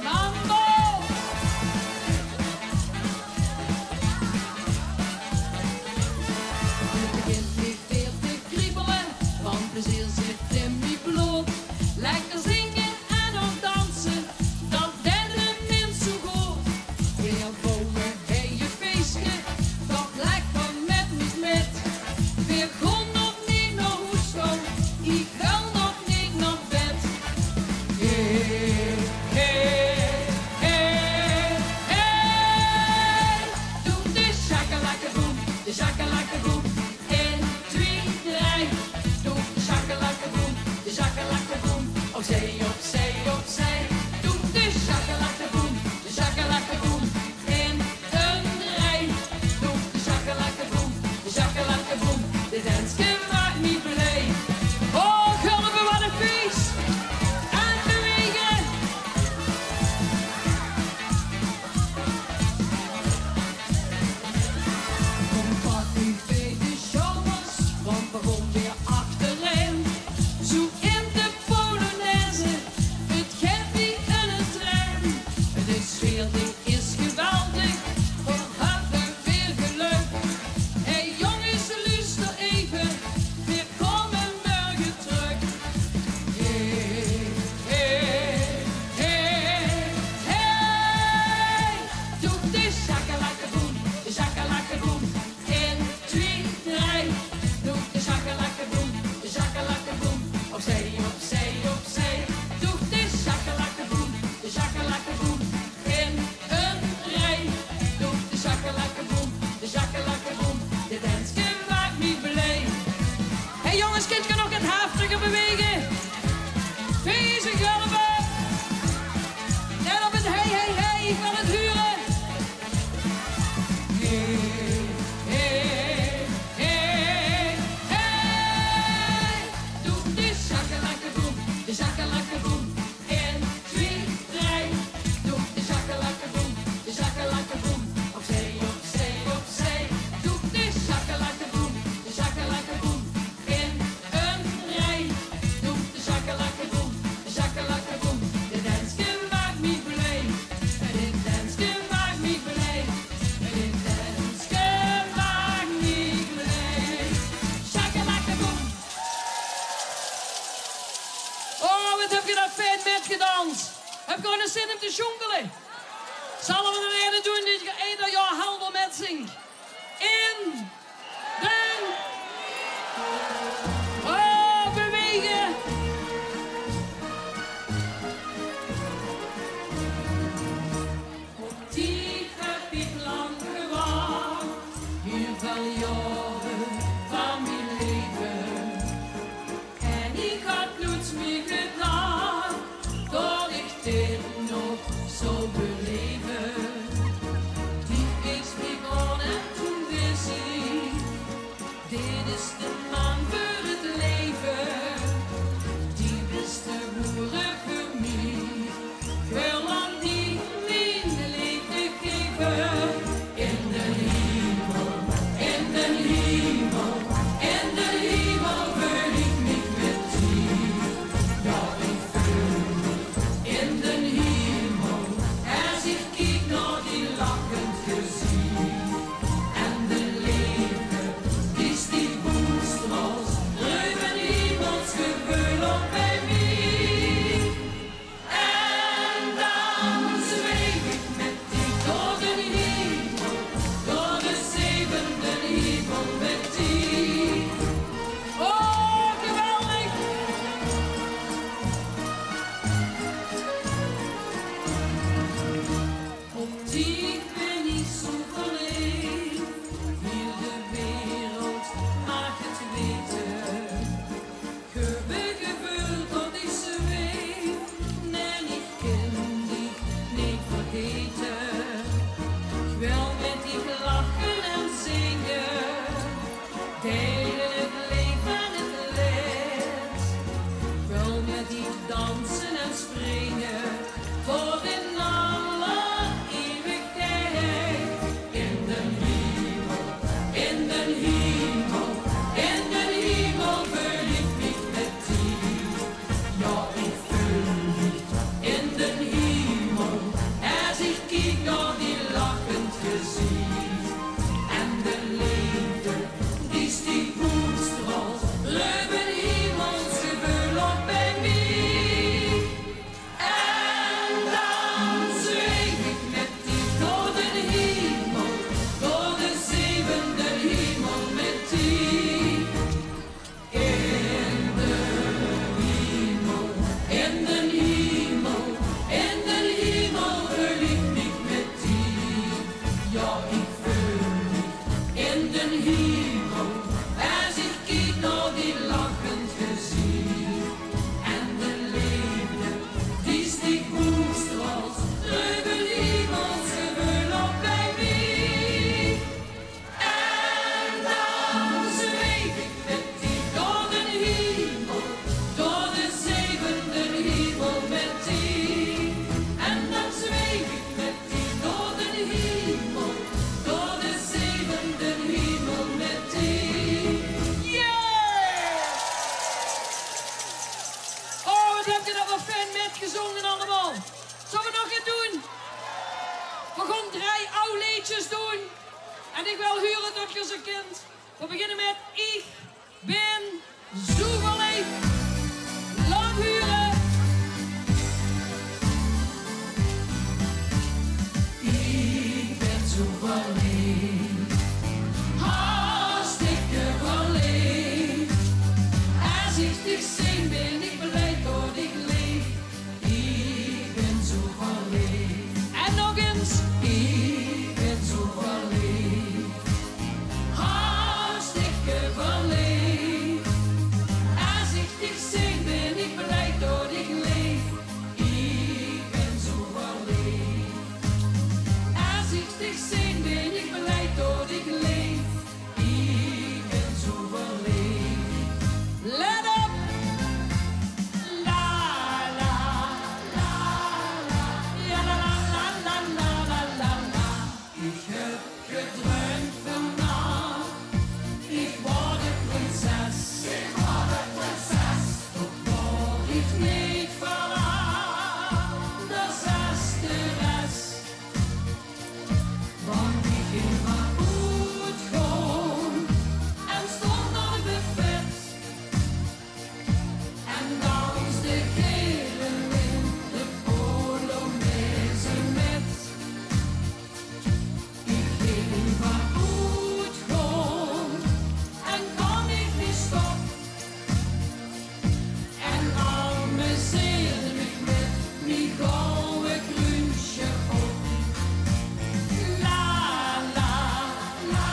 Mambo. Het begint weer te kriebele, van plezeer zit in mien blood. Lekker zinge en ouch danse, dat deit de mins zoe good. Veer bouwe hie e fieske, toch lekker mit mien mit. Veer gaon nog neet nao hoes, ich wil nog neet nao bed. Hey, hey, hey, hey. Doe de sjakkelakkebeam, de sjakkelakkebeam. Ein, twie, drei. Doe de sjakkelakkebeam, de sjakkelakkebeam. Opzij, opzij, opzij. Doe de sjakkelakkebeam, de sjakkelakkebeam. In ein rij. Doe de sjakkelakkebeam, de sjakkelakkebeam. Dit denske maak mie blij. Oh, Gulpe, wat e fieës. En bewege. Kom, pak uch beej de sjoumers, want veer gaon weer achterein. Zoe in de polonaise, het geit wie in eine trein. De sfeer die is geweldig, veer höbbe weer gelök. Hey jonges, luuster effe, veer kómme mörge trök. Hey, hey, hey, hey. Doe de sjakkelakkebeam, de sjakkelakkebeam. Ein, twie, drei. Doe de sjakkelakkebeam, de sjakkelakkebeam. Opzij, opzij, opzij. Doe de sjakkelakkebeam, de sjakkelakkebeam. In ein rij. Doe de sjakkelakkebeam, de sjakkelakkebeam. Dit denske maak mie blij. Hey jonges, kint geer nog get heftiger bewege? Fieëse Gulpe. Net op het hey, hey, hey, ich wil het hure. Hey, hey, hey, hey. Doe de sjakkelakkebeam, de sjakkelakkebeam. Ein, twie, drei. Doe de sjakkelakkebeam, de sjakkelakkebeam. Opzij, opzij, opzij. Doe de sjakkelakkebeam, de sjakkelakkebeam. In ein rij. Doe de sjakkelakkebeam, de sjakkelakkebeam. Dit denske maak mie blij. Dit denske maak mie blij. Dit denske maak mie blij. Sjakkelakkebeam. Oh, wat höb geer dat fijn mitgedans. Höb geer ouch zin óm te sjoenkele? Zalle veer det eder doon dae eder jaor halve mit zingt? In, drie. Oh, bewege. Op dich höb ich lang gewach, hiel väöl jaore van mien laeve. En ich had noeits mie gedach dat ich dit nog zou belaeve. Dich keeks mich aan en toen wis ich: dit is de man veur het laeve. Dich bis de boere veur mich. Wil aan dich mien leefde gaeve. In den hiemel, in den Jao, ich veul mich in den hiemel, es ich kiek nao dien lachend geziech. En de leefde die dich oetstraols, druip ein hiemels geveul op bie mich. En dan zweef ich mit dich door den hiemel, door de zevende hiemel mit dich. En dan zweef ich mit dich door den hiemel, door de zevende hiemel mit dich. Yes! Oh, waat höb geer det waal fijn mitgezónge allemaol. Zölle v'r nog get doon? V'r gaon drei aw leedjes doon. En ich wil hure det geer ze kint. V'r beginne mit Ich bin zoe verleef. Laot hure. Ich bin zoe verleef. Hartstikke verleef. Es ich dich zeen, bin ich blij det ich leef. Ich bin zoe verleef. En nog ins. Ich bin zoe verleef. Hartstikke verleef. Es ich dich zeen, bin ich blij det ich leef. Ich bin zoe verleef. Es ich dich zeen, bin ich blij det ich leef. Ich bin zoe verleef. Let op! La, la, la, la. Ja, la, la, la. Ich höb gedruimp vannach, ich waor de prinses. Ich waor de prinses. Doch waor ich neet vannach de zesteres. Want ich ging mer oetgaon en stóng aan 't buffet. En dansde gele win de polonaise mit. Ich ging mer oetgaon en kós neet mieë stop. En amuseerde mich mit mien gouwe kreunsje op. La, la, la,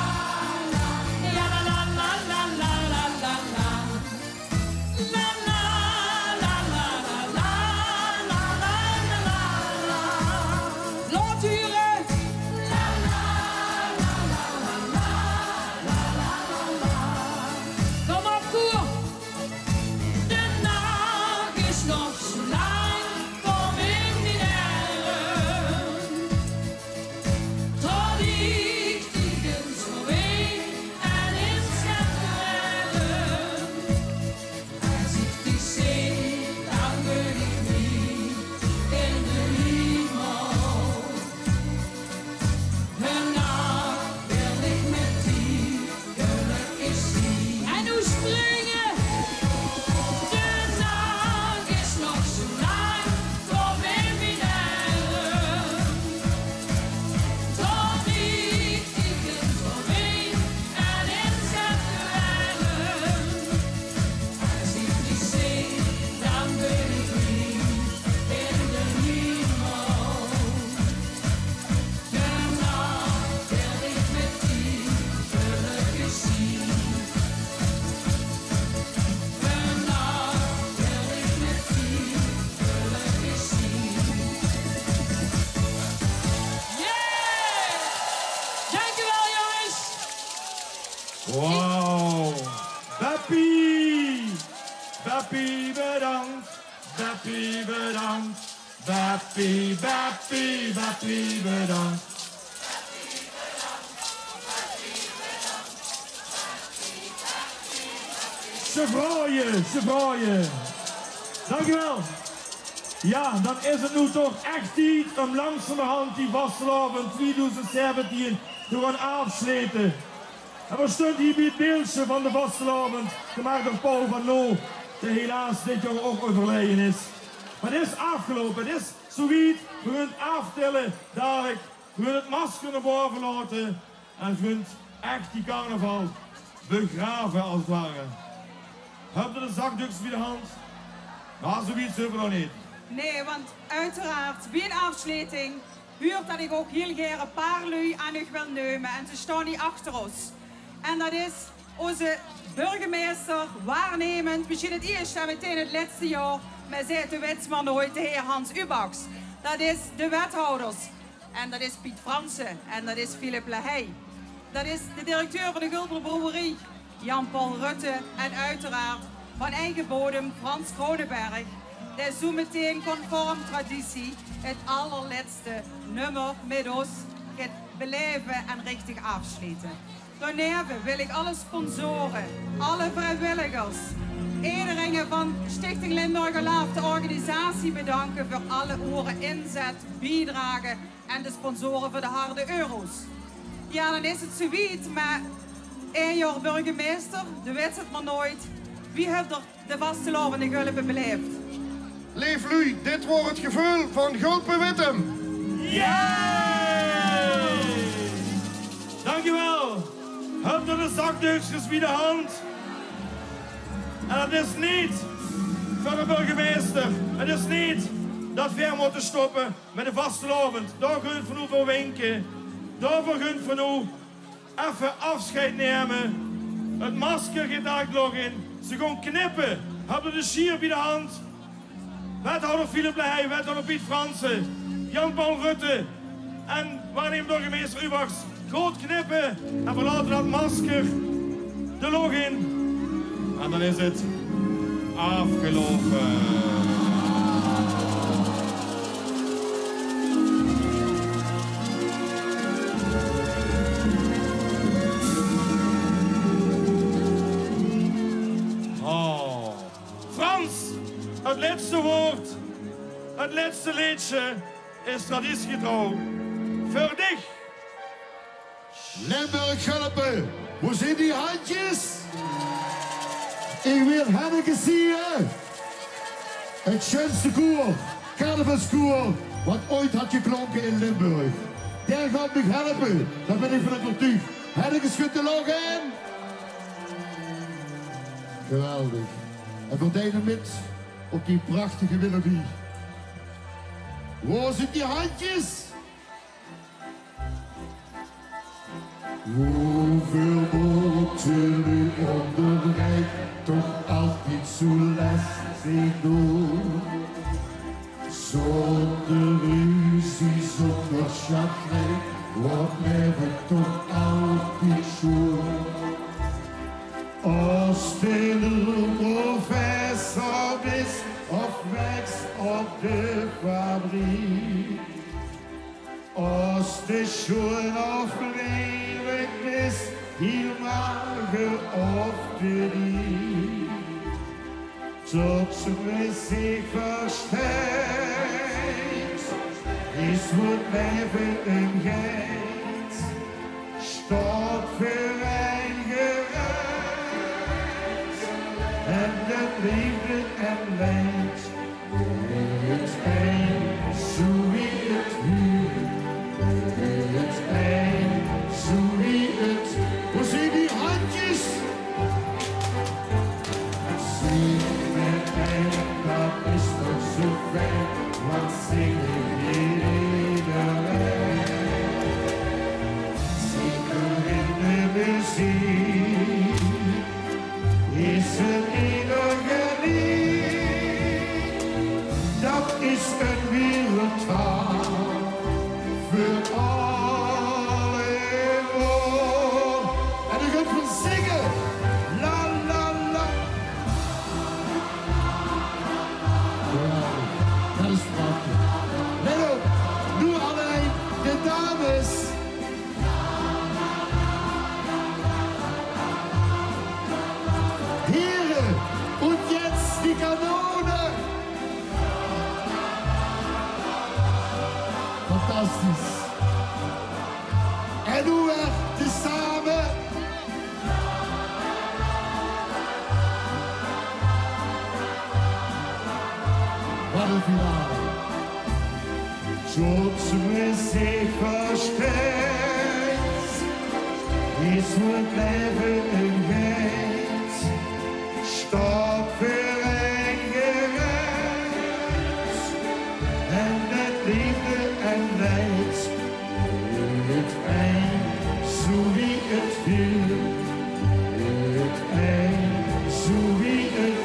la. Ja, la, la, la. La, la, la, la, la. Laot hure. La, la, la, la. Kóm op, koer. De nach is nog zoe lang, kóm in mien erm. Tot ich dich ins verween en ins gaon dreume. Es ich dich zeen, dan veul ich mich in den hiemel. Vannach wil ich mit dich gelökkig zeen. En noe springe. De nach is nog zoe lang, kóm in mien erm. Tot ich dich ins verween en ins gaon dreume. Es ich dich zeen, dan veul ich mich in den hiemel. Vannach wil ich mit dich gelökkig zeen. Vannach wil ich mit dich gelökkig zeen. Yay! Dankjewel, jónges. Wauw. Beppie! Beppie, bedank. Beppie, bedank. Beppie, Beppie, Beppie, bedank. Ze vraoje, ze vraoje. Dankjewel. Jao, dan is 't noe toch ech tied óm langzamerhand die vastelaovend twieëdoezend zeventien te gaon aafslete. En veer stoon hie bie 't beeldsje van de vastelaovend, gemaak door Paul van Loo, dae helaas dit jaor ouch euverleje is. Mer 't is aafgeloupe, 't is zoe wied, veer gaon 't aaftèlle, dalik, veer gaon 't masker nao bove laote en veer gaon ech die carnaval begrave, es 't ware. Höb geer de zakdökskes bie de hand? Mer zoe wied zeen veer nog neet. Nae, want oeteraard, bie 'n aafsleting Huurt det ich ouch hiel gaer e paar luuj aan uch wil neume. En ze staon hie achter ós. En det is ózze burgemeister, waarnemend, mesjien 't ieësjte en metein 't lètste jaor, mer zaet de wèts mer nooit, de heer Hans Ubachs. Det is de wethouders. En det is Piet Franssen. En det is Philip Lahey. Det is de directeur van de Gulper Brouwerie, Jan-Paul Rutte. En oeteraard van eige bodem Frans Kronenberg, dae zoe metein conform traditie 't allerlètste nummer mit ós geit belaeve en richtig aafsjlete. Daoneve wil ich alle sponsore, alle vriewilligers, ederein van Stichting Limburger Love, de organisatie, bedanke veur alle oere inzèt, biedrage en de sponsore veur de harde euro's. Jao, dan is 't zoe wied, mer ein jaor burgemeister, de wèts 't mer nooit. Wie höb d'r de vastelaovend in Gulpe belaef? Leef luuj, dit waor 't geveul van Gulpe-Wittem. Jao! Dankjewel. Höb d'r de zakdeukskes bie de hand. En 't is neet veur de burgemeister. 't Is neet det veer mótte stoppe mit de vastelaovend. Dao gunt v'r noe veur winke. Daoveur gunt v'r noe effe aafsjeid numme. 't Masker geit dalik de loch in. Ze gaon knippe. Höb d'r de sjier bie de hand. Wethouder Philip Lahey, wethouder Piet Franssen, Jan-Paul Rutte en waarnemend burgemeister Ubachs. Good knippe en veer laote det masker de loch in. En dan is 't aafgeloupe. Oh. Frans, 't lètste waord, 't lètste leedsje is traditiegetrouw. Veur dich. Limburg Gulpe, wo zeen die handjes? Ich wil Henneke zieë. 't Sjunste koer, carnavalskoer, wat ooit hat geklonke in Limburg. Dae geit mich helpe, dao bin ich van euvertuug. Henneke sjuut de loch in. Geweldig. En veur dich mit op die prachtige melodie. Wo zeen die handjes? Wieväöl mótte luuj ónger 'n rij toch altied zoe lestig doon? Zónger ruzie, zónger sjatrij, waat blief 't toch altied sjoon. Of ste noe professor bis of wèks op de fabriek. Of ste sjoon of lelik bis, hiel mager of te diek. Tot me zich versteit, is wo 't laeve um geit. Staot veur ein gerèch en det leefde en leid. Bij 't pijn, zoe wie 't huur. Bij 't pijn, zoe wie 't... Wo zeen die handjes? Zing mit ein, det is toch zoe fijn, want zinge deit ederein. Zeker in de meziek is 't eder geliek. Det is ein wereldtaal veur allemaol. En dan gaon v'r zinge. La, la, la. Geweldig. Det is prachtig. Let op. Noe allein de dames. Heren, und jetzt die Kanone. Fantastisch. En noe weer tesame. Wat ein finale. Tot me zich versteit, is wo 't laeve um geit. Staot veur ein gerèch en det leefde en leid. Het ei, zoe wie het.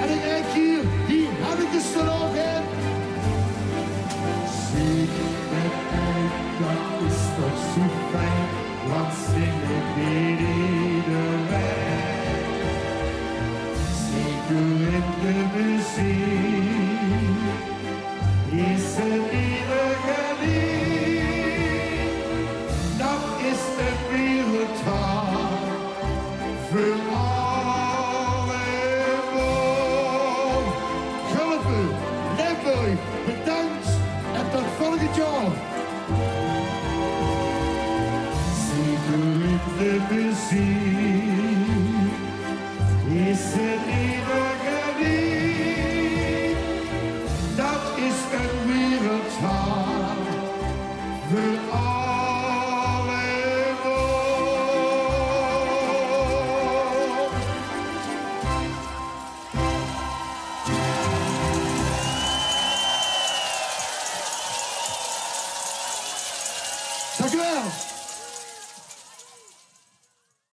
En ik kijk hier, die heb ik dus er ook in. Zie, het ei, dat is toch zo fijn. Wat zingen deed iedereen. Zeker in de muziek. Is het ieder geliek, dat is de wereld waar. Voor allemaal. Gulpe, Limburg, bedankt en tot volgend jaar. Zeker in de muziek. Is het